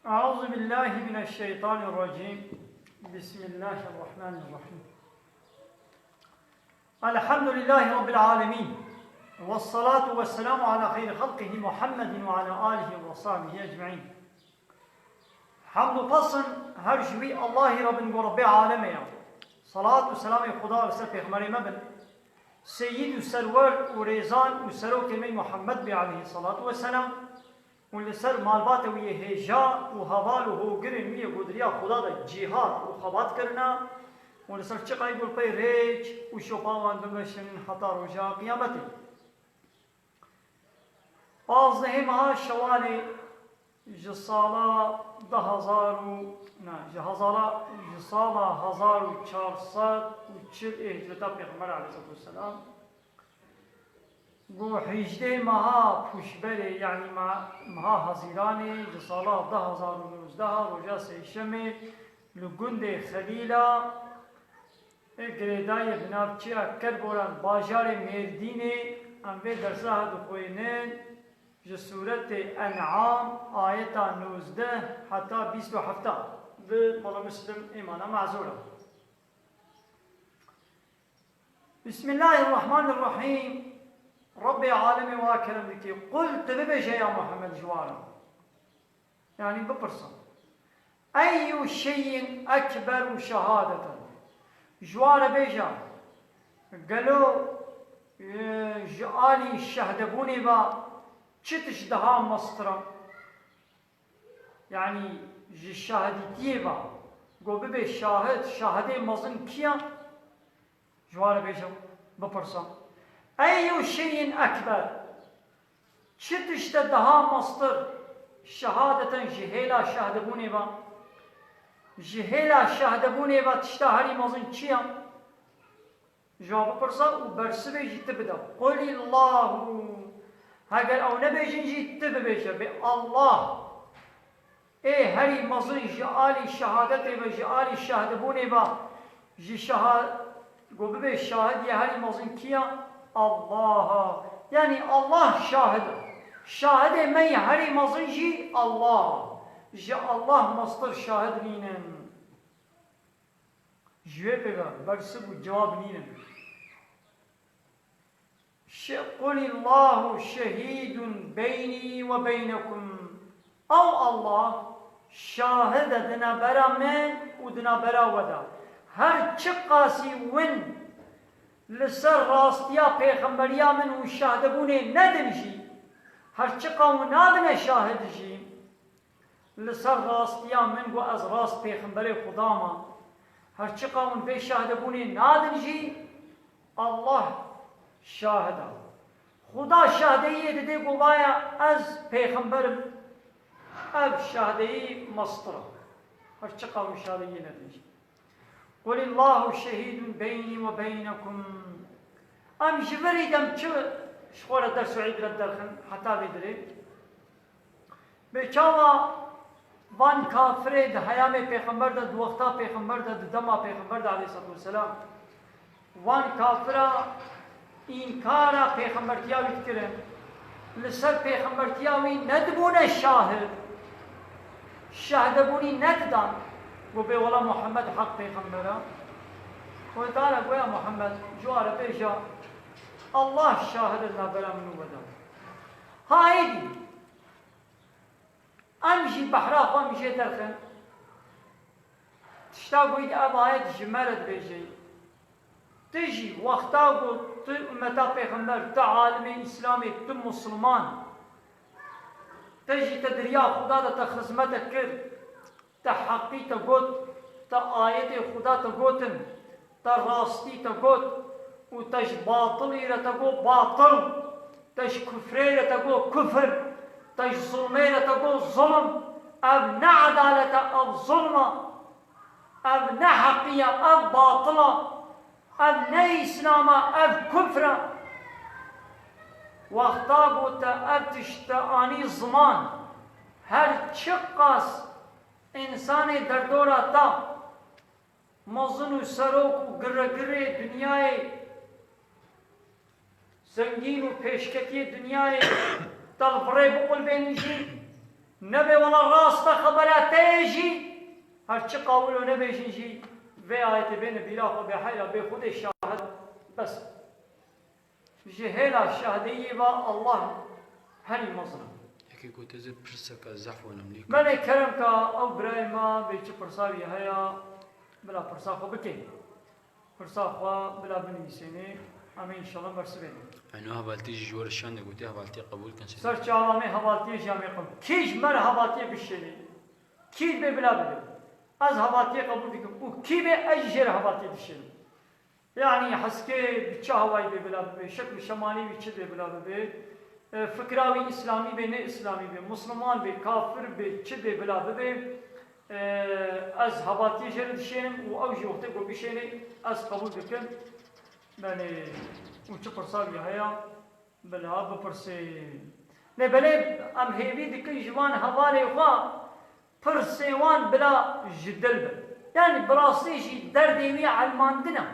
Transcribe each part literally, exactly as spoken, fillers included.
أعوذ بالله من الشيطان الرجيم. بسم الله الرحمن الرحيم. الحمد لله رب العالمين. والصلاة والسلام على خير خلقه محمد وعلى آله وصحبه أجمعين. Hamd û pesn her ji wî Allahî re bin ku Rebbê alemê ye. Salat û selamê Xuda li ser pêxemberê me bin. Seyyid û serwer û rêzan û serokê me Muhammed bê aleyhissalatu vesselam. Û li ser malbatê wî yê hêja û heval û hogirên wî yê ku di riya Xuda de cîhad û xebat kirine û li ser çiqayî ku li pey rêç û şopa wan bimeşin heta roja qiyametê. Pazdehê meha Şewalê ji sala du hezar û, ne, ji hezara, ji sala hezar û çar sed û çil ê hicreta Pêxember aleyhisselatu vesselam, ku hîjdeh meha Pûşberê, yanî me-, meha Hezîranê ji sala du hezar û nozdeh, roja Sêşemê, li gundê Xelîla, ê girêdayî bi navçeya Kerboran, bajarê Mêrdînê, em vê dersa dixwînin, ji sûretê En'am, ayeta nozdeh heta bîst û heft. Bi mala Muslim ê mala mazûr e. Bismillahirrahmanirrahîm. Rebbê alemê wa kerem dikê. Qul, tu bibêje ya Muhammed ji wan re. Yanî bipirse. Eyyu şeyin ekberu şehadeten. Ji wan re bêje. Gelo, e, ji alî şehdebûnê ve çi tişt daha mestir e? Yanî ji şahidîtiyê ve, ku bibê şahid, şahidê mezin kî ye? Ji wan re bêje, bipirse. Eyyu şeyin ekber. Çi tişt e daha mestir, şehadeten ji hêla şahdebûnê ve? Ji hêla şahdebûnê ve tişta herî mezin çi ye? Ji wan bipirse û bersivê jî tu bide. Qulillahu. Heger ew nebêjin jî tu bibêje, bê Allah. Ê herî mezin ji alî şehadetê ve, ji alî şahdebûnê ve, ji şeha-, ku bibê şahid yê herî mezin kî ye? Allah e. Yanî Allah şahid e. Şahidê me yê herî mezin jî Allah e. Ji Allah mestir şahid nînin. Ji wê pê ve bersiv û cewab nînin. Şe-, Qulillahu şehîdun beynî ve beynekum. Ew Allah şahid e di navbera min û di navbera we de. Her çiqasî win li ser rastiya pêxemberiya min û şahdebûnê nedin jî, her çiqa win nabine şahid jî, li ser rastiya min ku ez rast pêxemberê Xuda me, her çiqa hûn vê şahdebûnê nadin jî, Allah şahid e. Xuda şahdeyiyê dide ku vaya ez pêxember im, ev şahdeyî mestir e. Her çiqa hûn şahdeyiyê nedin jî. Qulillahu şehîdun beynî ve beynekum. Em ji vir î dem çi ji xwe re ders û îbret derxin heta vê dirê? Bê çawa van kafirê di heyamê pêxember de, di wexta pêxember de, di dema pêxember de aleyhisselatu vesselam, van kafira înkara pêxembertiya wî dikirin, li ser pêxembertiya wî nedibûne şahid, şahdebûnî nedidan, ku bê wela Muhammed heq pêxember e. Wê dara goya Muhammed, ji wan re bêje, Allah şahid e navbera min û we de. Ha êdî, em jî behra xwe em jê derxin. Tişta ku ev ayet ji me re dibêje. Tu jî wexta ku tu ummeta pêxember, tu alimê Îslamê, tu Musliman, tu jî te di riya Xuda de te xizmete kir, te heqî te got, te ayetê Xuda te gotin, te rastî te got û te ji batilî re te got batil, te ji kufrê re te got kufir, te ji zulmê re te got zulm. Ev ne edalet e, ev zulm e. Ev ne heqî ye, ev batil e. Ev ne Îslam e, ev kufr e. Wexta ku te ev tişt te anî ziman, her çiqas însanê derdora te, mezin û serok û giregirê dinyayê, zengîn û pêşketiyê dinyayê te li virê biqulbênin jî, Nebe wela rast e xebera te ye jî, her çi qawilo nebêjin jî, vê ayetê bêne bîra xwe, bê heyra, bê Xwedê şahid, bes. Ji hêla şahdeyiyê ve Allah herî mezin e. Yekê gote zê pirseke zehf wenim lê. Belê kerem ka ew birayê me bê çi pirsa wî heya, bila pirsa xwe bike. Pirsa xwe bila binivîsênê, em ê înşallah bersivênê. Eno hevaltî jî ji we re şande gotî, hevaltî qebûl kin sê. Ser çava me hevaltiyê jî em ê qebûl. Kî ji me re hevaltiyê bişênê, kî bê bila bibe. Ez hevaltiyê qebûl dikim û kî bê ez jî jê re hevaltiyê dişênim. Yanî heskê bi çi hawayî bê bila bibe, şekl û şemalê wî çi bê bila bibe, e, fikra wî îslamî bê, ne îslamî bê, misliman bê, kafir bê, çi bê bila bibe, e, ez hevaltiyê jê re dişênim û ew jî wextê ku bişênê ez qebûl dikim. Belê, û çi pirsa wî heya, bila bipirsê. Lê belê em hêvî dikin ji van hevalê xwe, pirsê wan bila ji dil bin. Yanî bi rastî jî derdê wî elmandin e.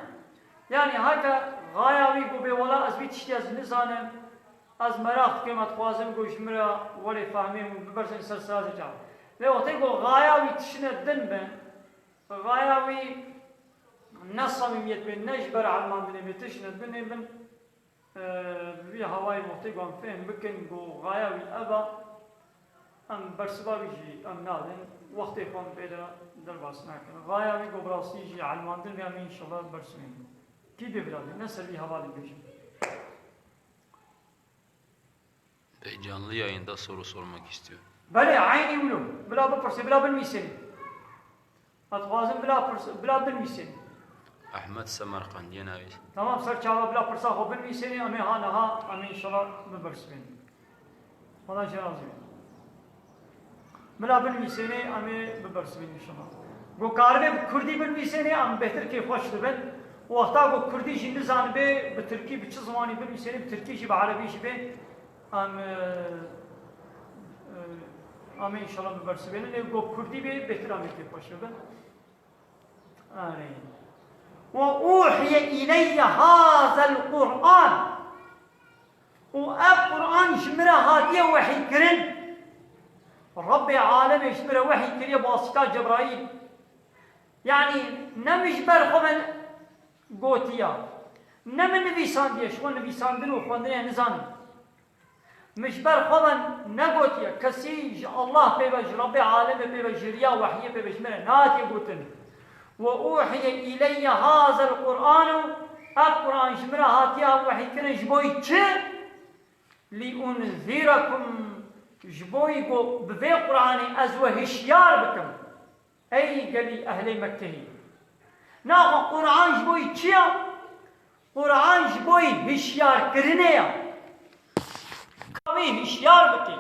Yanî heke xaya wî got bê wela ez vî tiştî ez nizanim, ez meraq dikim, ez dixwazim got ji min re werê fehmê û bibersên ser sazê çav. Lê wextê got xaya wî tiştine din bin, xaya wî ne samîmiyet bê, ne ji ber elmandinê bê, tiştine dinê bin, Bi vî hawayê wextê ku em fêhm bikin ku xaya wî ev e, em bersiva wî jî em nadin, wextê xwe em pê de derbas nakin. Xaya wî ku bi rastî jî elmandin vê em ê înşallah bersivên. Kî dê bila bê, ne ser vî hevalê bêjim. Bey, canlı yayında soru sormak istiyor. Belê, eynî wilo. Bila bipirsê, bila binivîsênê. Ez dixwazim bila pirs-, bila binivîsênê. Ehmed Semerqandiye navê. Tamam, ser çava bila pirsa xwe binivîsênê, em ê ha niha, em ê înşallah bibersivên. Xweda jê razî be. Bila binivîsênê, em ê bibersivên înşallah. Ku karibe bi kurdî binivîsênê, em bêhtir kêfxweş dibin. Wexta ku kurdî jî nizanibe, bi tirkî, bi çi ziwanî binivîsênê, bi tirkî jî, bi erebî jî be, em, e, e, em ê înşallah bibersivênin. Lê ku kurdî be, bêhtir em ê kêfxweş bibin. Erê. Ve uhiye ileyye hazel Qur'an. Û ev Qur'an ji min re hatiye wehîkirin. Rebbê alemê ji min re wehî kiriye bi wasîta Cebraîl. Yanî ne min ji ber xwe ve gotiya, ne min nivîsandiye, ji xwe nivîsandin û xwendinê nizanim. Min ji ber xwe ve negotiye, kesî ji Allah pê ve, ji Rebbê alemê pê ve, ji riya wehyê pê ve ji min re nehatiye gotin. Ve uhiye ileyye hazel Qur'anu, ev Qur'an ji min re hatiye wehîkirin ji bo çi? Li unzîrekum, ji bo ku bi vê Qur'anê ez we hişyar bikim. Ey gelî ehlê Mekkeyê! Naxwe Qur'an ji bo çi ya? Qur'an ji bo hişyarkirinê ya. Ka wî hişyar bike.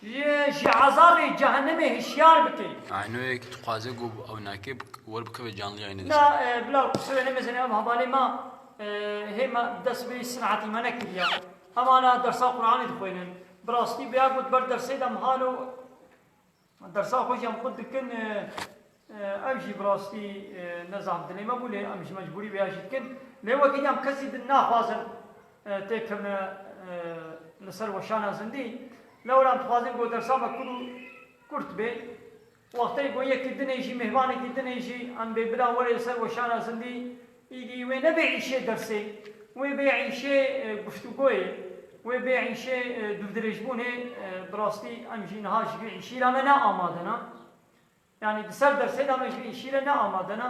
Ji, ji ezabê cehennemê hişyar bike. Aynoyek dixwaze ku ew nake bik-, wer bikeve canlı yayını. Na, e, bila qusur wê nemezene, ev hevalê ma, e, hê ma dest bi sinetî me nekiriya. Hema na dersa Qur'anê dixwênin. Bi rastî bi ya ku ber dersê de em halo dersa xwe jî em xwe dikin, e, e, ev jî bi rastî, e, ne zehf dilê me bû, lê em ji mecbûrî vêya jî dikin. Lê wekî dî em kesî din naxwazin, e, têkevine, e, li ser weşana zindî. Lewra em dixwazin ku dersa me kûr û kurt bê. Wextê ku yekî dinê jî, mêvanekî dinê jî em bê bila were li ser weşana zindî, îdî wê nebê îşê dersê, wê bê îşê, e, guftûgoyê, wê bê îşê, e, dûvdirêjbûnê, e, bi rastî em jî niha ji vî îşî re me ne amade ne. Yanî di ser dersê de me ji vî îşî re ne amade ne.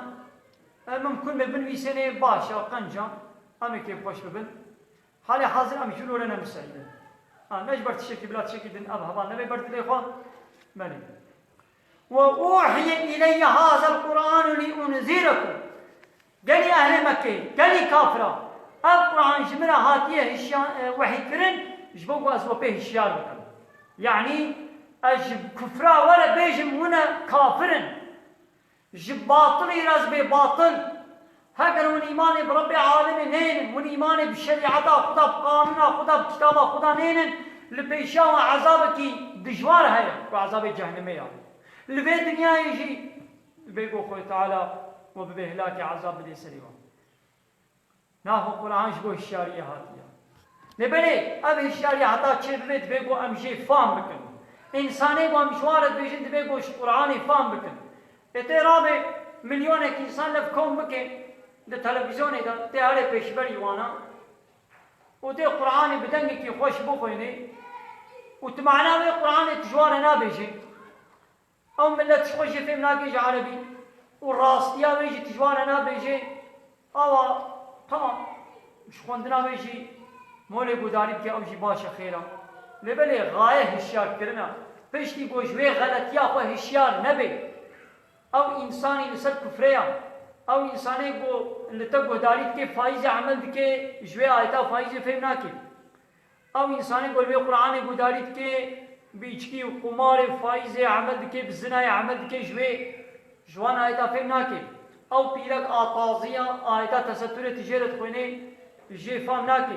E, mimkun be binivîsênê, baş e, qenc e, em ê kêfxweş bibin. Halê hazir em jî wilo re ne miseîd in. Ha, ne ji ber tiştekî bila tiştekî din ev heval nebe ber dilê xwe. Belê. Ve uhiye ileyye hazel Qur'anu li unzîrekum. Gelî ehlê Mekkeyê, gelî kafira, ev Qur'an ji min re hatiye hişya-, e, wehîkirin, ji bo ku ez we pê hişyar bikim. Yanî ez ji kufra we re bêjim, hûn e kafir in. Ji batilî re ez bê batil. Heger hûn îmanê bi Rebbê alemê nênin, hûn îmanê bi şerîeta Xuda, bi qanûna Xuda, bi kitaba Xuda nênin, li pêşiya wan ezabekî dijwar heye, ku ezabê cehennemê ya. Li vê dinyayê jî bê ku Xwedê Teala we bibe hilakê ezab bidê serê wan. Naxwe Qur'an ji bo hişyariyê hatiye. Lê belê, ev hişyariya heta çê bibe, divê ku em jê fam bikin. Însanê ku em ji wan re dibêjin, divê ku ji Qur'anê fam bikin. Ê tê rabe milyonek însan lev kom bike di televîzyonê de, tê herê pêşberî wana û tê Qur'anê bi dengekî xweş bixwêne û tu mana wê Qur'anê tu ji wan re nabêjî. Ew milet ji xwe jê fêm nake ji erebî û rastiya wê jî tu ji wan re nabêjê, awa, tamam, ji xwendina wê jî molê guhdarî bike, ew jî baş e, xêr e. Lê belê, xaye hişyarkirin e. Piştî ku ji wê xeletiya xwe hişyar nebe, ew însanî li ser kufrê ye. Ew însanê ku li te guhdarî dike, faîzê emel dike, ji wê ayeta faîzê fêm nake. Ew însanê ku li wê Qur'anê guhdarî dike, bi îçkî û qumarê, faîzê emel dike, bi zinayê emel dike, ji wê, ji wan ayeta fêm nake. Ew pîrek a tazî ya, ayeta teseturê tu jê re dixwênê, jê fam nake.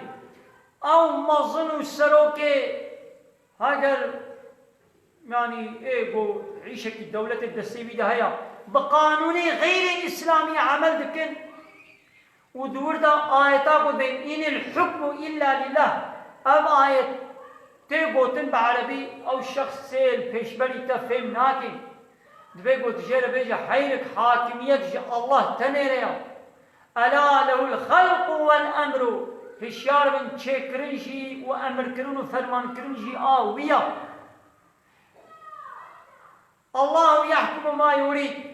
Ew mezin û serokê, heger, yanî, ê ku îşekî dewletê destê wî de heye, bi qanûnê xeyrê îslamî emel dikin, û di wir de ayeta ku dê, "Inil hukmu illa lillah", ev ayet tê gotin bi erebî, ew şexsê li pêşberî te fêm nake. Divê ku tu jê re bêje, heyrik, hakimiyet ji Allah tenê re ya. "Ela lehul xelqu wel emru", hişyar bin, çêkirin jî û emirkirin û fermankirin jî a wî ya. "Allahu yahkumu ma yurîd",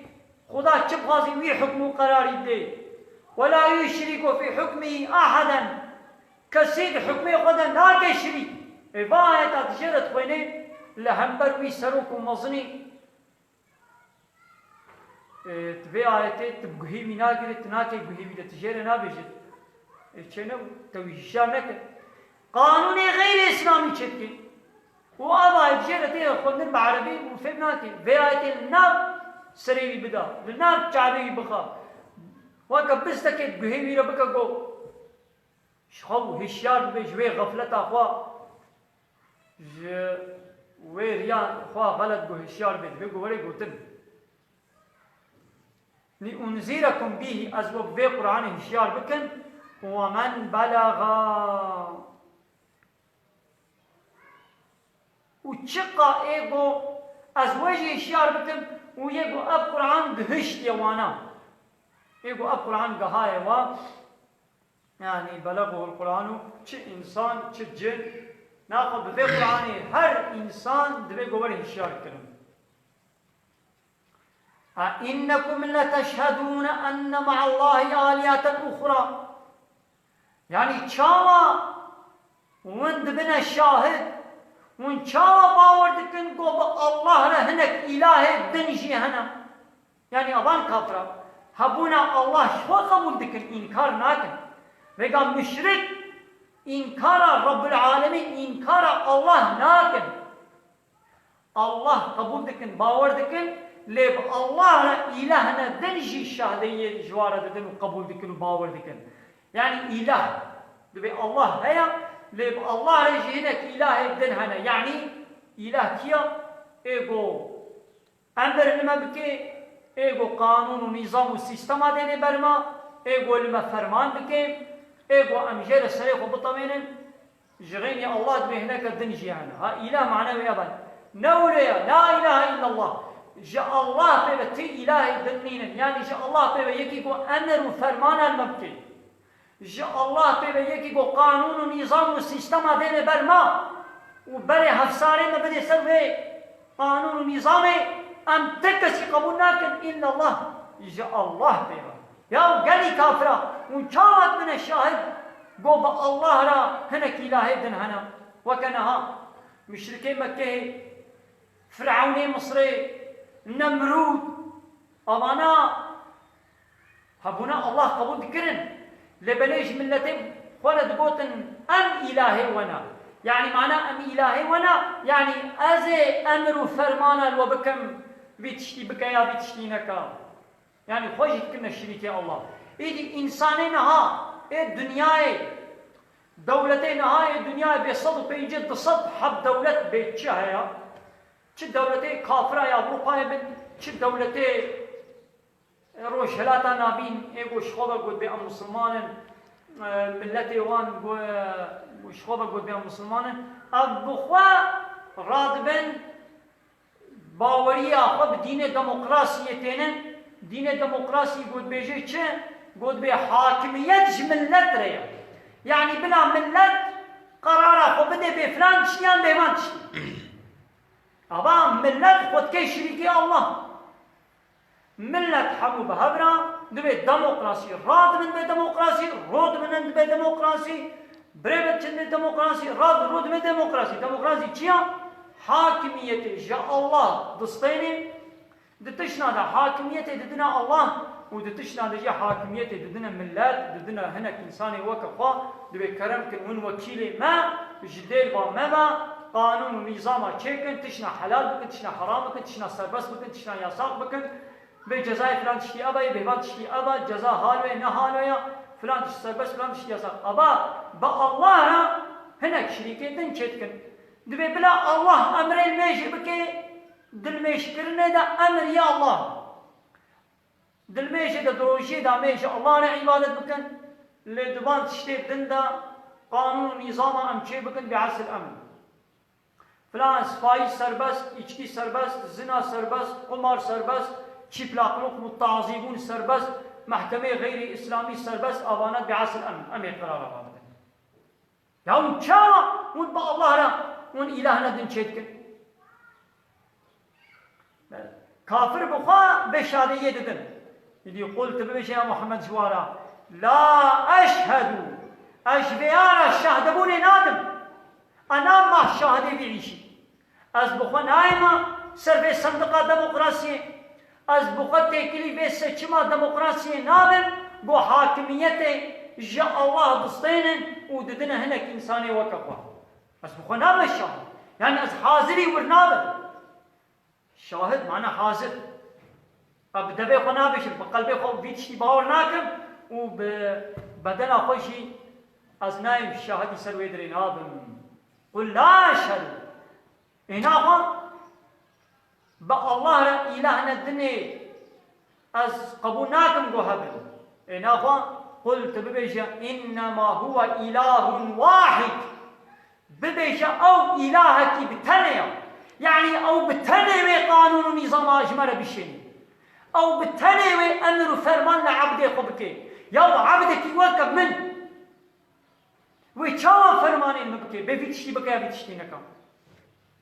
Xuda çi bixwazî wî hukm û qerarî dê. "Ve la yuşriku fî hukmî ahaden", kesî di hukmê xwe de nake şirîk. Ê va ayeta tu jê re dixwênê, li hember wî serok û mezinî, ê, tu vê ayetê tu bi guhê wî nagirê, tu nakê guhê wî de, tu jê re nabêjit. Ê, çêne, te wî hişyar nekir. Qanûnê xeyrê îslamî çêdike. Û ev ayet jê re tê xwendin bi erebî û fêm nake. Vê ayetê li nav serê wî bida, li nav çavê wî bixa. Weke bistekê guhê wî re bike ku ji xwe hişyar bibe, ji wê xefleta xwe, ji wê riya xwe xelet ku hişyar bibe, divê ku were gotin. "Li unzîrekum bîhî", ez we bi vê Qur'anê hişyar bikim. "Ve men belaga." Û çiqa ê ku ez we jî hişyar bikim û yê ku ev Qur'an gihiştiye wana. Ê ku ev Qur'an gihaye wa, yanî belaguhul Qur'anu, çi însan, çi cin, naxwe bi vê Qur'anê her însan divê ku were hişyar kirin. "A innekum leteşhedûne enne ma'allahi aliheten uxra." Yanî çawa hûn dibine şahid, hûn çawa bawer dikin ku bi Allah re hinek îlahê din jî hene? Yanî evan kafira hebûna Allah ji xwe qebûl dikin, înkar nakin. Vêga muşrik înkara Rabbul Alemîn, înkara Allah nakin. Allah qebûl dikin, bawer dikin, lê bi Allah re îlehne din jî şahdeyiyê ji wa re didin û qebûl dikin û bawer dikin. Yanî îleh, divê Allah heye, lê bi Allah re jî hinek îlahê din hene. Yanî îleh kî ya? Ê ku emir li me bike, ê ku qanûn û nîzam û sîstema dêne ber me, ê ku li me ferman bike, ê ku em jê re serê xwe bitewênin, Ji xeynî Allah divê hineke din jî hene. Ha, îlah mane wê ev e. Ne wilo ye, la ilahe illallah. Ji Allah pê ve ti îlahê din nînin. Yanî ji Allah pê ve yekî ku emir û fermana li me bike. Ji Allah pê ve yekî ku qanûn û nîzam û sîstema dêne ber me û berê hevsarê me bidê ser vê qanûn û nîzamê, em ti kesî qebûl nakin, illallah. Ji Allah pê ve. Ya gelî kafira, hûn çawa dibine şahid ku bi Allah re hinek îlahê din hene? Weke niha muşrikê Mekkeyê, Firewnê Misrê, Nemrûd, evana hebûna Allah qebûl dikirin. Lê belê ji miletê xwe re digotin, em îlahê we ne. Yanî mana em îlahê we ne, yanî ez ê emir û fermana li we bikim, vî tiştî bike ya vî tiştî neke. Yanî xwe jî dikirine şirîkê Allah. Îdî însanê niha ê dinyayê, dewletê niha ê dinyayê bê sed û pêncî du sed heb dewlet bê çi heye? Çi dewletê kafira ya Ewropayê bin, çi dewletê Rojhilata Navîn ê ku ji xwe ve got bê em misilman in, e, miletê wan ku, e, Ji xwe ve got bê em musulman in. Ev bi xwe radibin baweriya xwe bi dînê demokrasiyê tênin. Dînê demokrasiyê got bêjê çi? Got bê hakimiyet ji millet re ye. Yanî bila millet qerara xwe bide bê filan tiştî yan bê van tiştî. Ava millet xwe dike şirîkê Allah. Millet hemû bi hev re dibê demokrasî, radibin be demokrasî, rodibinin dibe demokrasî, birê biçin be demokrasî, rad rû dibe demokrasî. Demokrasî çi ya? Hakimiyetê ji Allah distênê, di tişna de hakimiyetê didine Allah û di tişna de jî hakimiyetê didine millet, didine hinek însanê weke xwe, dibê kerem kin hûn wekîlê me, ji dêrva me ve, qanûn û nîzama çêkin, tişna helal bikin, tişna heram bikin, tişna serbest bikin, tişna yasak bikin. Bê cezayê filan tiştî eva ye, bê van tiştî eva, ceza halo ye, ne halo ye, filan tişt serbest, filan tiştî yasak. Ava bi Allah re hinek şirîkê din çêdikin. Dibê bila Allah emrê li mêjê bike, dilmêjkirinê de emir ya Allah. Dilmêjê de di rojiyê de em ê ji Allah re îbadet bikin, lê di van tiştê din de qanûn û nîzama em çê bikin, bê esil emir. Filan faiz serbest, içki serbest, zina serbest, qumar serbest, çîplaqluk, mutazîbûn serbest, mehkemeyê xeyrî îslamî serbest, avana bi esil em, em ê qerara xwe bidin. Ya hûn çawa hûn bi Allah re hûn îlahina din çêdikin? Kafir bi xwe vê şadiyê didin. Îdî qul tu bibêje ya Muhammed ji wan re, la eşhedû, ez ji vê ya re şahdebûnê nadim. Ez namma şahidê vî îşî. Ez bi xwe nayêma ser vê sendiqa demokrasiyê. Ez bi xwe têkilî vê seçima demokrasiyê nabim, ku hakimiyetê ji Allah distênin û didine hinek însanê weke xwe. Ez bi xwe nabim şahid. Yani ez hazirî wir nabim. Şahid, mana hazir. Ez bi devê xwe nabêjim, bi qelbê xwe vî tiştî bawer nakim û bi bedena xwe jî ez nayêm şahidî ser wê dirê nabim. Qul la eşhedû. Êna xwe bi Allah re îlah ne dinê ez qebûl nakim ku hebin. Êna xwe qul tu bibêje, innema huwe ilahun wahid. Bibêje, ew îlahekî bi tenê ye. Yanî ew bi tenê wê qanûn û nîzama ji me re bişênî. Ew bi tenê wê emir û ferman li ebdê xwe bike. Ya ebdekî weke min. Wê çawa fermanên min bike? Bê vî tiştî bike ya vî tiştî neka.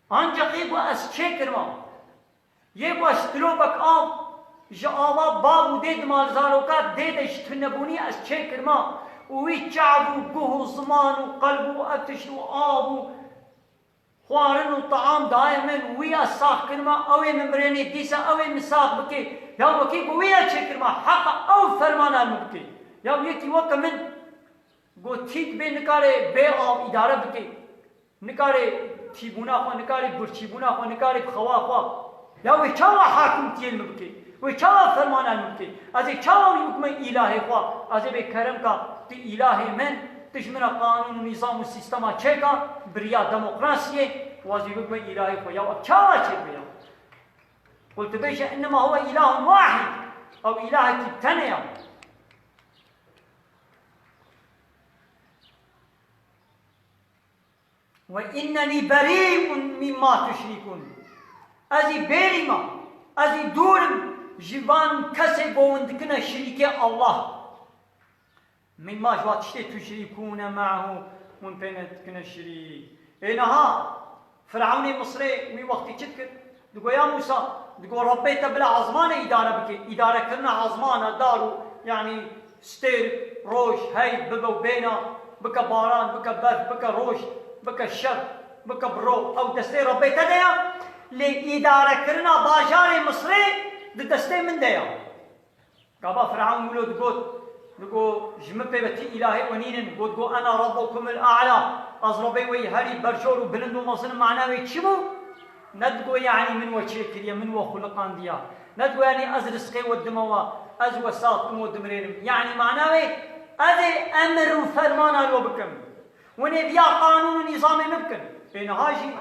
Ancaq ê ku ez çêkirma. Yê ku ez tilobek av ji ava bav û dê dima li zaroka dê de ji tunebûnî ez çêkirma û wî çav û guh û ziman û qelb û ev tişt û av û xwarin û taam dayê min, wî ez sax kirma, ew ê min birênê, dîsa ew ê min sax bike. Ya wekî ku wî ez çêkirma, heqa ew fermana min bike. Ya yekî weke min ku tîk bê nikare bê av îdare bike. Nikare tîbûna xwe, nikare birçîbûna xwe, nikare bi xewa xwe. Ya wê çawa hakimtiyê li min bike? Wê çawa fermana li min bike? Ez ê çawa wî bikime îlahê xwe? Ez ê bê kerem ka tu îlahê min, tu ji min re qanûn û nîzam û sîstema çêka, bi riya demokrasiyê, û ez wî bikime îlahê xwe. Ya ev çawa çêdibe ya? Qul tu bêje, innema huwe îlahun wahid. Ew îlahekî bi tenê ya. Ve innenî berî'un mîmma tuşrîkûn. Ez î bêrî me, ez î dûr im ji van kesê ku hûn dikine şirîkê Allah. Mîmma ji van tiştê tuşrîkûne me'hu, hûn pê ne dikine şirîk. Ê niha, Firewnê Misrê wî wextî çi dikir? Digo, ya Mûsa, digo, Rebbê te bila ezmanê îdare bike. Îdarekirina ezmana, dar û, yanî, stêr, roj, hey, bibe û bêna, bike baran, bike berf, bike roj, bike şev, bike biro. Ew destê Rebbê te de ya. Lê îdarekirina bajarê Misrê di destê min de ya. Gava Firewn wilo digot, digo, ji min pê ve ti îlahê we nînin. Got, go, "Ena rabbukumul a'la." Ez Rebbê we yî herî berjor û bilind û mezin im. Mana wê çi bû? Ne digo, yanî min we çêkiriye, min we xuliqandiya. Ne digo, yanî ez rizqê we dime we, ez we sax kim we dimrênim. Yanî mana wê, ez ê emir û fermana we bikim. Hûn ê viya qanûn û nîzamê min bikin. Ê niha jî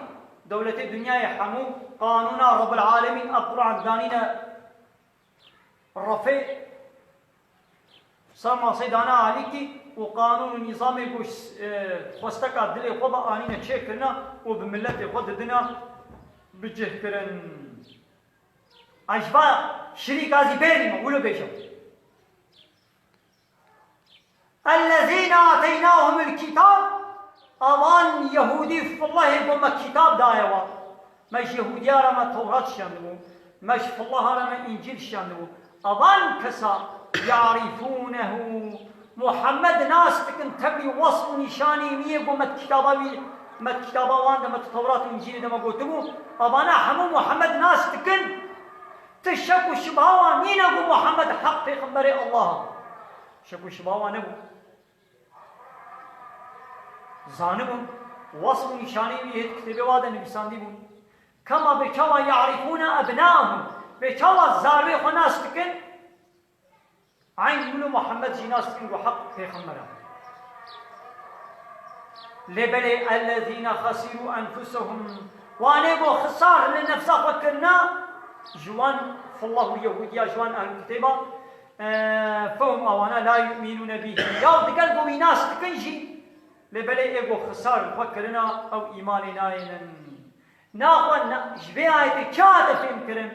dewletê dinyayê hemû qanûna Rabbil Alemîn, ev Quran danîne refê ser masê dane alîkî, û qanûn û nîzamê ku, e, xwesteka dilê xwe ve anîne çêkirina û bi miletê xwe didina bicihkirin. Ez ji va şirîka zî bêrî me, wilo bêjim. اَلَّذ۪ينَ آتَيْنَاهُمُ الْكِتَابَ، Avan Yehûdî filehê ku me kitab daye wa. Me ji Yehûdiya re me Tewrat şiyandibû. Me ji fileha re me Încîl şiyandibû. Avan kesa يَعْرِفُونَهُ، Muhammed nas dikin, tevlî wesf û nîşanî wî yê ku me di kitaba wî, me di kitaba wan de, me di Tewrat û Încîlê de me gotibû. Avana hemû Muhammed nas dikin. Ti şek û şibha wan nîne ku Muhammed heq pêxemberê Allah e. Şek û şibha wan nebû. Zanibûn, wesf û nîşanî wî yê di kitêbê wa de nivîsandî bûn. Kema bê çawa يَعْرِفُونَ أَبْنَاءَهُمْ، bê çawa zarvê xwe nas dikin, eyn wilo Muhammed jî nas dikin ku heq pêxember e. Lê belê اَلَّذ۪ينَ خَسِرُوا أَنْفُسَهُمْ، wanê ku xisar li nefsa xwe kirina, ji wan fileh û Yehûdiya, ji wan ehlul kitêba, e, فَهُمْ، awana لَا يُؤْمِنُونَ بِهِ، ya digel ku wî nas dikin jî, lê belê ê ku xisar li xwe kirina, ew îmanê nayênin. Naxwe na, ji vê ayetê çi hate fêhm kirin?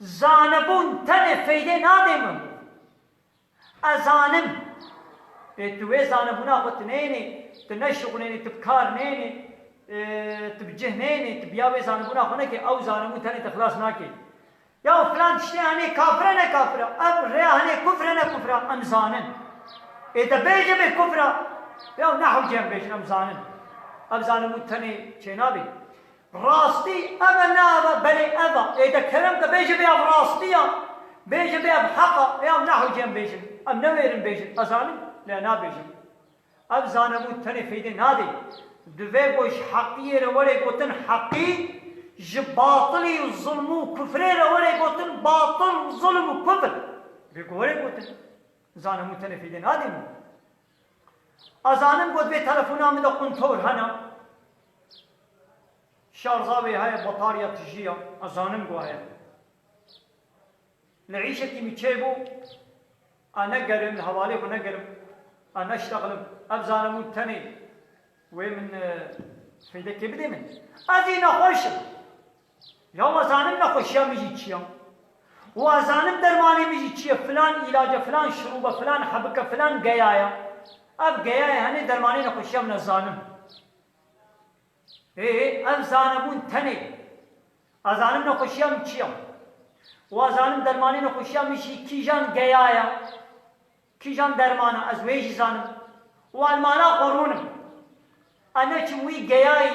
Zanebûn tenê feydê nadê min. Ez zanim. Ê, tu wê zanebûna xwe tu nênê, tu neşixulênî, tu bi kar nênê, ê, tu bi cih nênê, tu biya wê zanebûna xwe nekê, ew zanebûn tenê te xilas nake. Ya filan tiştê henê kafir e ne kafir e, ev rêya henê kufr e ne kufr e, em zanin. Ê te bêje bê kufr e, ya nehewce em bêjin, em zanin. Ev zanebûn tenê çênabê. Rastî ev e, ne ev e, belê ev e. Ê de kerem ke bêje bê ev rastî ya, bêje bê ev heq e, ê ev nehewce em bêjin. Em newêrin bêjin. Ez zanim, lê nabêjim. Ev zanebûn tenê feydê nadê. Divê ku ji heqiyê re were gotin heqî, ji batilî û zulm û kufrê re were gotin batil, zulm û kufr. Divê ku were gotin. Zanebûn tenê feydê nadê min. Ez zanim ku divê telefona min de quntor hene. Şarja wê heye, batarya tijî ya, ez zanim ku heye. Li îşekî min çêbû, a negerim, li hevalê xwe negerim, a neştexlim. Ev zanebûn tenê wê min, e, feydekê bidê min. Ez ê nexweş im. Ya we zanim nexweşiya min jî çi ya? We zanim dermanê min jî çi ye? Filan îlace, filan şirûbe, filan hebike, filan geya ye. Ev geya ye, henê dermanê nexweşiya min ez zanim. Ê, ev zanebûn tenê. Ez zanim nexweşiya min çi ya. Û ez zanim dermanê nexweşiya min jî kîjan geya ye, kîjan derman e, ez wê jî zanim. Û ez li mala xwe rûnim. Ez neçim wî geyayî,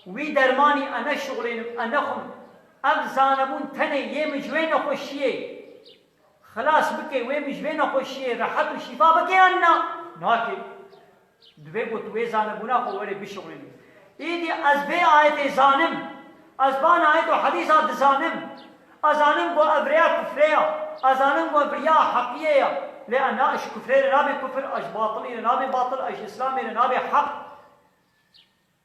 wî dermanî, ez neşixulênim, ez nexwim. Ev zanebûn tenê yê min ji wê nexweşiyê xilas bike, wê min ji vê nexweşiyê rehet û şîfa bike yan na? Nake. Divê ku tu wê zanebûna xwe werê bişuxulînî. Îdî ez vê ayetê zanim. Ez van ayet û hedîsa dizanim. Ez zanim ku ev rêya kufrê ya. Ez zanim ku ev riya heqiyê ya. Lê ez na, ji kufrê re nabe kufr, ez ji batilî re nabe batil, ez ji îslamê re nabe heq.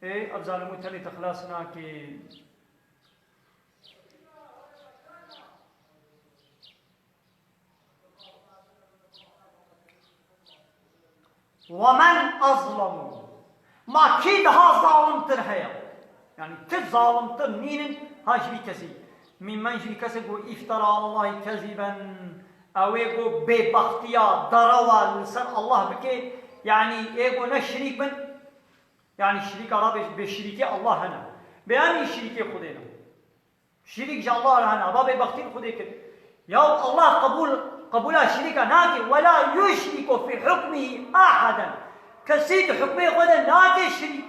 Ê, ev zanebûn tenê te xilas nake. وَمَنْ أَظْلَمُ. Ma kî daha zalimtir heye? Yani ti zalimtir nînin ha ji vî kesî. مِمَّنْ، ji vî kesê ku افترى على الله كذبا. Ew ê ku bêbextiya, derewa li ser Allah bike, yani ê ku ne şirîk bin, yani şirîka rabê bê şirîkê Allah hene. Bê em şirîkê Xwedê ne. Şirîk ji Allah re hene, ava bêbextî li Xwedê kir. Ya Allah qebûl, qebûla şirîka nake. وَلَا يُشْرِكُ فِي حُكْمِهِ أَحَدًا. Kesî di hukmê xwe de nake şirîk.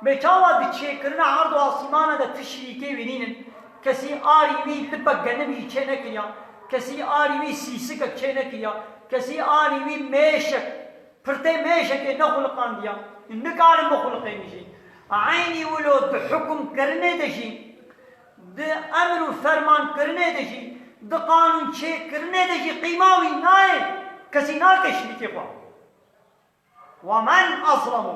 Bê çawa di çêkirina erd û asîmana de ti şirîkê wî nînin? Kesî arî wî lipek genim jî çê nekiriya. Kesî arî wî sîsikek çê nekiriya. Kesî arî wî mêşek Pirtê mêşekê nexuliqandiya, nikarin bixuliqênin jî. Eynî wilo di hukmkirinê de jî, di emr û fermankirinê de jî, di qanûn çêkirinê de jî qîma wî nayê, kesî nake şirîkê xwe. وَمَنْ أَظْلَمُ.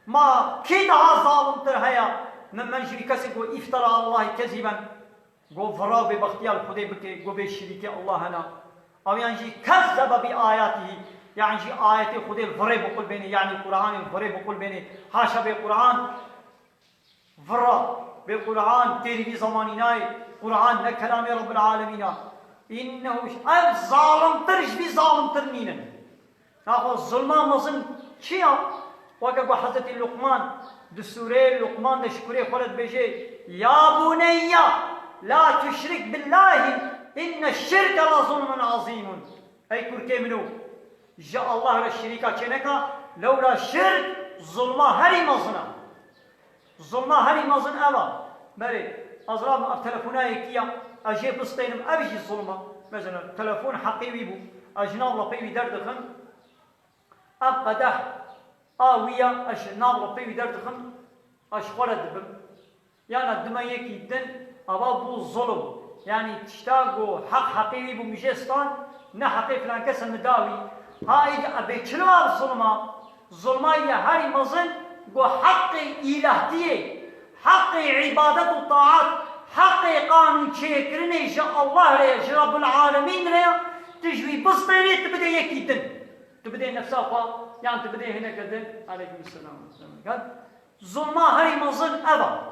Ma kî daha zalimtir heye, مِمَّنْ، ji vî kesê ku افترى على الله كذبا. Go vira bêbextiya li Xwedê bike, go bê şirîkê Allah hena. Ew yan jî كذب بآياته، Yan jî ayetê Xwedê li virê biqul bênê, yanî Qur'anê li virê biqul bênê. Haşa bê Qur'an vira, bê Qur'an têrî vî zamanî nayê. Qur'an ne kelamê Rabbil Alemîn a. Înnehu, ev zalimtir ji vî zalimtir nînin. Naxwe zulma mezin çi ya? Weke ku Hezretî Luqman di sûreyê Luqman de ji kurê xwe re dibêje, "Ya buneyya, la tuşrik billahi, inne şirke la zulmun azîmun." Ey kurkê min o, ji Allah re şirîka çêneka, lewra şirk zulma herî mezin e. Zulma herî mezin ev e. Berê, ez rabim ev telefona yekî ya, ez jê bistênim, ev jî zulm e. Mesela, telefon heqê wî bû, ez ji nav lepê wî derdixim, ev qedeh a wî ya, ez ji nav lepê wî derdixim, ez ji xwe re dibim. Yana dima yekî din, ava bû zulm. Yanî tişta ku heq heqê wî bû, min jê stand, ne heqê filan kes e, min da wî. Ha, êdî ebê çilo ev zulm a? Zulma ye herî mezin ku heqê îlahtiyê, heqê îbadet û taat, heqê qanûn çêkirinê ji Allah re ye, ji Rabbul Alemîn re ye, tu ji wî bistênî, tu bidê yekî din. Tu bidê nefsa xwe, yan tu bidê hineke din. Aleykum selam. Zulma herî mezin ev a.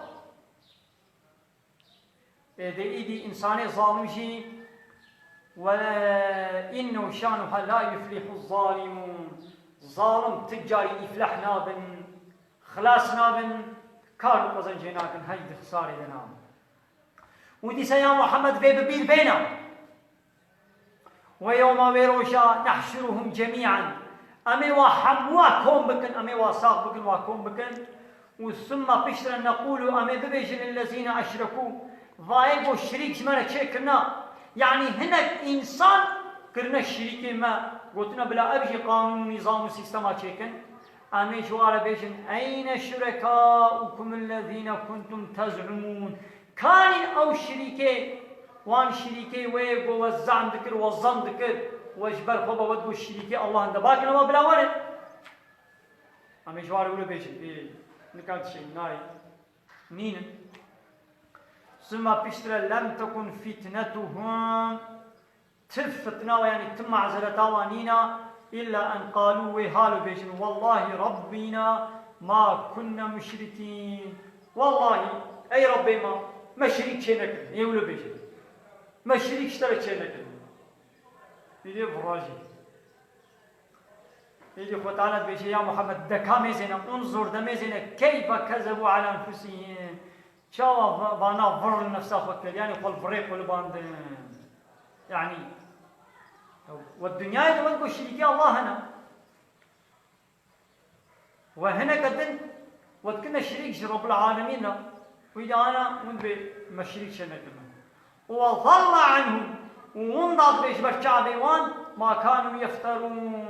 Ê, dê îdî însanê zalim jî, "Ve innehu şanuha la yuflihu zalimûn." Zalim ti carî îflah nabin, xilas nabin, kar û qezencê nakin, hey di xisarê de nabin. Û dîsa ya Muhammed vê bi bîr bêne. Ve yewma, wê roja, nehşuruhum cemî'an. Em ê wa hemû wa kom bikin, em ê wa sax bikin, wa kom bikin. Û summa piştre neqûlu, em ê bibêjin lillezîne eşrekû. Vayê ku şirîk ji me re çêkirina. Yanî hinek însan kirine şirîkê me. Gotine bila ev jî qanûn û nîzam û sîstema çêkin. Em ê ji wa re bêjin, eyne şurekâukum ellezîne kuntum tez'umûn. Kanîn ew şirîkê, wan şirîkê wê ku we zam dikir, we zan dikir, we ji ber xwe be we digot şirîkê Allah in de, bakin ewa bila werin. Em ê ji wa re wilo bêjin, ê, nika dişên, nayê, nînin. Sima piştre lem tekun fitnetuhum. Ti fitna we, yanî ti mazereta we nîna, illa en qalû, wê halo bêjin, "Wellahî Rabbîna ma kunne muşrikîn." Wellahî, ey Rabbê me, me şirîk çê nekirin. Ê wilo bêjin. Me şirîk ji te re çê nekirin. Îdî virajî. Îdî Xwe Teala dibêje, ya Muhammed, deka mêzêne, unzur de mêzêne, keyfe kezebû ala enfusihim. Çawa va-, vana vir li nefsa xwe kir, yanî xwe li virê qulibandin. Yanî, we dinyayê de wek ku şirîkê Allah hene. We hineke din, we dikine şirîk ji Rabbul Alemîn re. Wî de ana hûn bê me şirîk çê nekirine. Ve zalla anhum, û winda dibe ji ber çavê wan, ma kanu yefterûn.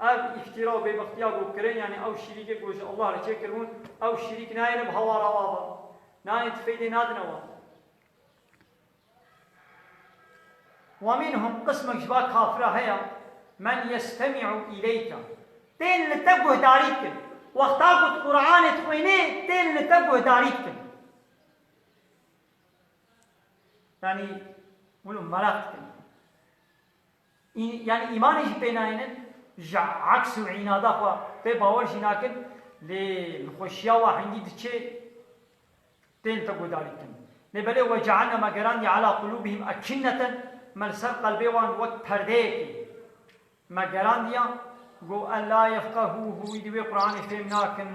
Ev îftira û bêbextiya ku kirin, yanî ew şirîkê ku ji Allah re çêkiribûn, ew şirîk nayêne bi hawara wa ve. Nayên ti feydê nadine wan. Ve minhum, qismek ji va kafira heye, men yestemi'u ileyke. Tên li te guhdarî dikin. Wexta ku tu Qur'anê dixwînê, tên li te guhdarî dikin. Yanî, wilo meraq dikin. Î-, yanî îmanê jî pê nayênin, ji aks û înada xwe pê bawer jî nakin, lê nexweşiya wa hingî diçê, tên te guhdarî dikin. Lê belê we cealne, me gerandiye, ala qulûbihim ekinneten, me li ser qelbê wan wek perdeyekê. Me gerandiya, got, "En la yefqehûhu", wî di wê Qur'anê fêm nakin.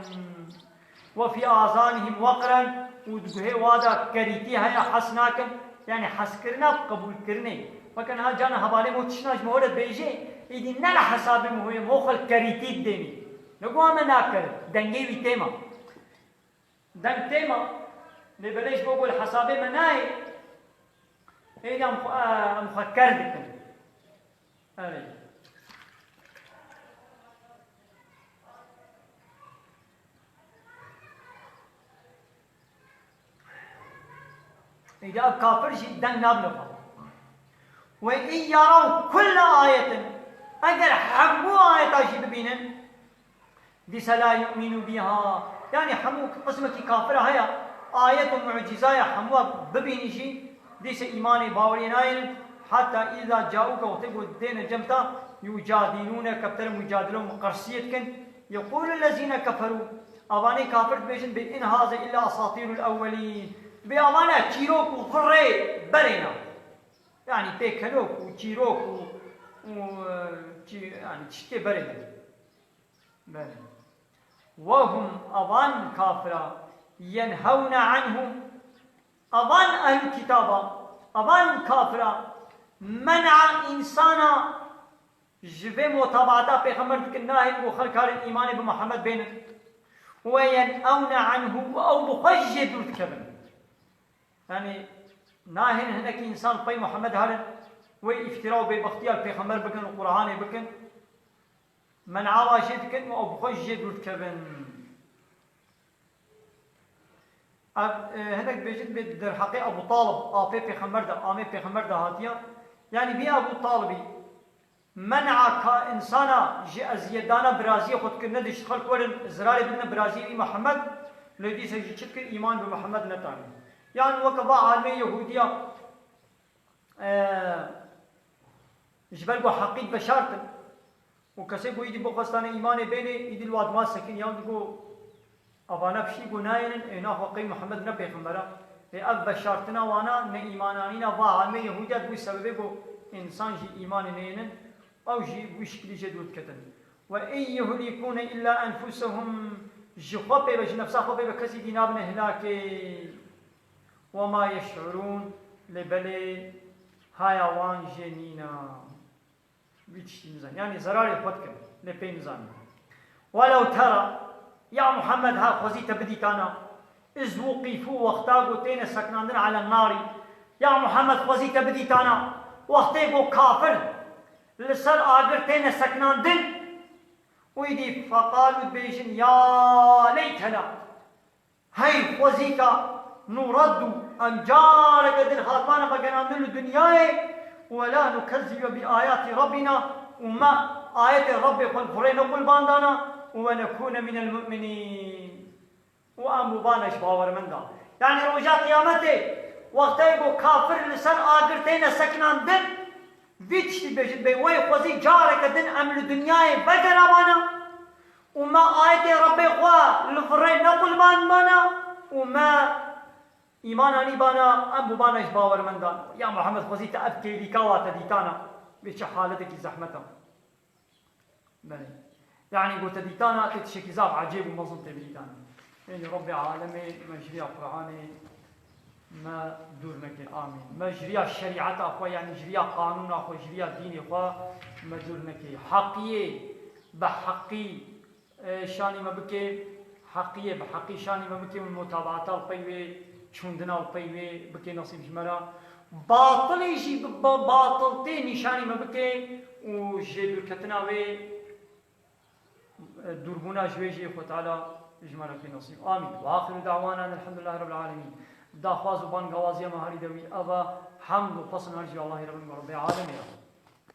"Ve fî azanihim weqren", û di guhê wa de kerîtî heye, hes nakin. Yanî heskirina bi qebûlkirinê. Weke niha cana hevalê mo tişna ji mo re dibêjê, êdî ne li hesabê mo yê, mo xwe li kerîtî didênî. Ne got me nakirin, dengê wî tê me. Deng tê me, lê belê ji bo ku li hesabê me nayê, êdî em xwe, em xwe ker dikin. Erê. Êdî ev kafir jî deng nabine xwe. Ve in yaraw kulle ayetin, eger hemû ayeta jî bibînin, dîse la yu'minu biha. Yanî hemû qismekî kafira heye, ayet û mucîzaya hemû bibînî jî, dîse îmanê baweriyê nayênin. Heta îza cauke, wextê ku dêne cem te, يجادلونك, bi te re mucadele û miqersiyê dikin. يقول الذين كفروا, avanê kafir dibêjin, بل إن هذا إلا أساطير الأولين. Bê avana çîrok û virê berê ne. Yani pêkenok û çîrok û, û, e, çi-, yani tiştê berê ne. Belê. وهم, avan kafira, ينهون عنه, avan ehlû kitaba, avan kafira, men'a însana ji vê mutabaata pêxember dikin, nahên ku xelk harin îmanê bi Muhammed bênin. وينأون عنه, û ew bi xwe jî jê dûr dikevin. Yani nahên hinek însan pey Muhammed herin, wê îftira û bêbextiya li pêxember bikin û Qur'anê bikin. Men'a wa jê dikin û ew bi xwe jî jê dûr dikevin. Ev, e, hinek dibêjin bê derheqê Ebu Talib, apê pêxember de, amê pêxember de hatiye. Yani vî Ebu Talibî men'a ka însana ji eziyetdana biraziyê xwe dikir, ne dişt xelk werin zirarê bidine biraziyê wî Muhammed, lê dîsa jî çi dikir, îman bi Muhammed netanî. Yan weke va almê Yehûdiya, e, ji ber ku heqî diveşartin û kesê ku îdî bixwestane îmanê bênê, îdî li wa dima sekin, yan digo, Avana piştî ku nayênin, ê naxwe qey Muhammed ne pêxember e. Lê ev veşartina wana ne îmananîna va almê Yehûdiya dibû sebebê ku însan jî îmanê neyênin, ew jî wî şikilî jê dûr diketin. وإن يهلكون إلا أنفسهم, ji xwe pê ve, ji nefsa xwe pê ve kesî dî nabine hilakê. وما يشعرون, lê belê haya wan jê nîna. Vî tiştî nizan. Yanî zerarê xwe dikin. Lê pê nizanin. ولو ترى, ya Muhammed, ha xwezî te bidîtana, إذ وقفوا, wexta ku têne seknandin على النار. Ya Muhammed, xwezî te bidîtana, wextê ku kafir li ser agir têne seknandin, û îdî فقالوا, dibêjin, يا ليتنا, Hey xwezîka, nuraddu, em careke din hatmane vegerandin li dinyayê, we la nukezzibe bi ayati Rabbina, û me ayetê Rabbê xwe li firê nequlbandana, û we nekûne minel mu'minîn. Û em bûbane ji bawermenda. Yanî roja qiyametê, wextê ku kafir li ser agir têne sekinandin, vî tiştî bêjin bê, wey xwezî careke din em li dinyayê vegerabana, û me ayetê Rebbê xwe li virê nequlbandbana û me îman anîbana, em bûbana ji bawermendan. Ya Muhammed, xwezî te ev kêlîka wa te dîtana, vê çi haletekî zehmet e. Belê. Yanî got te dîtana, tê tiştekî zaf ecêb û mezin tê bidîtana. Êdî Rebbê alemê me ji riya Qur'anê me dûr neke. Amîn. Me ji riya şerîeta xwe, yanî ji riya qanûna xwe, ji riya dînê xwe me dûr neke. Heqiyê bi heqî, e, şanî me bike, heqiyê bi heqî şanî me bike û mutabaata li pey wê, çûndina li pey wê bike nesîb ji me re. Batilê jî bi ba-, batiltê nîşanî me bike û ji dûrketina wê, e, dûrbûna ji wê jî Xwe Teala ji me re bike nesîb. Amîn. Ve axiru da'wana enel hemdulillahî rabbil alemîn. Daxwaz û bangawaziya me herî dewî ev e, hemd û pesn her jî Allahî re bin, Rebbê alemê re.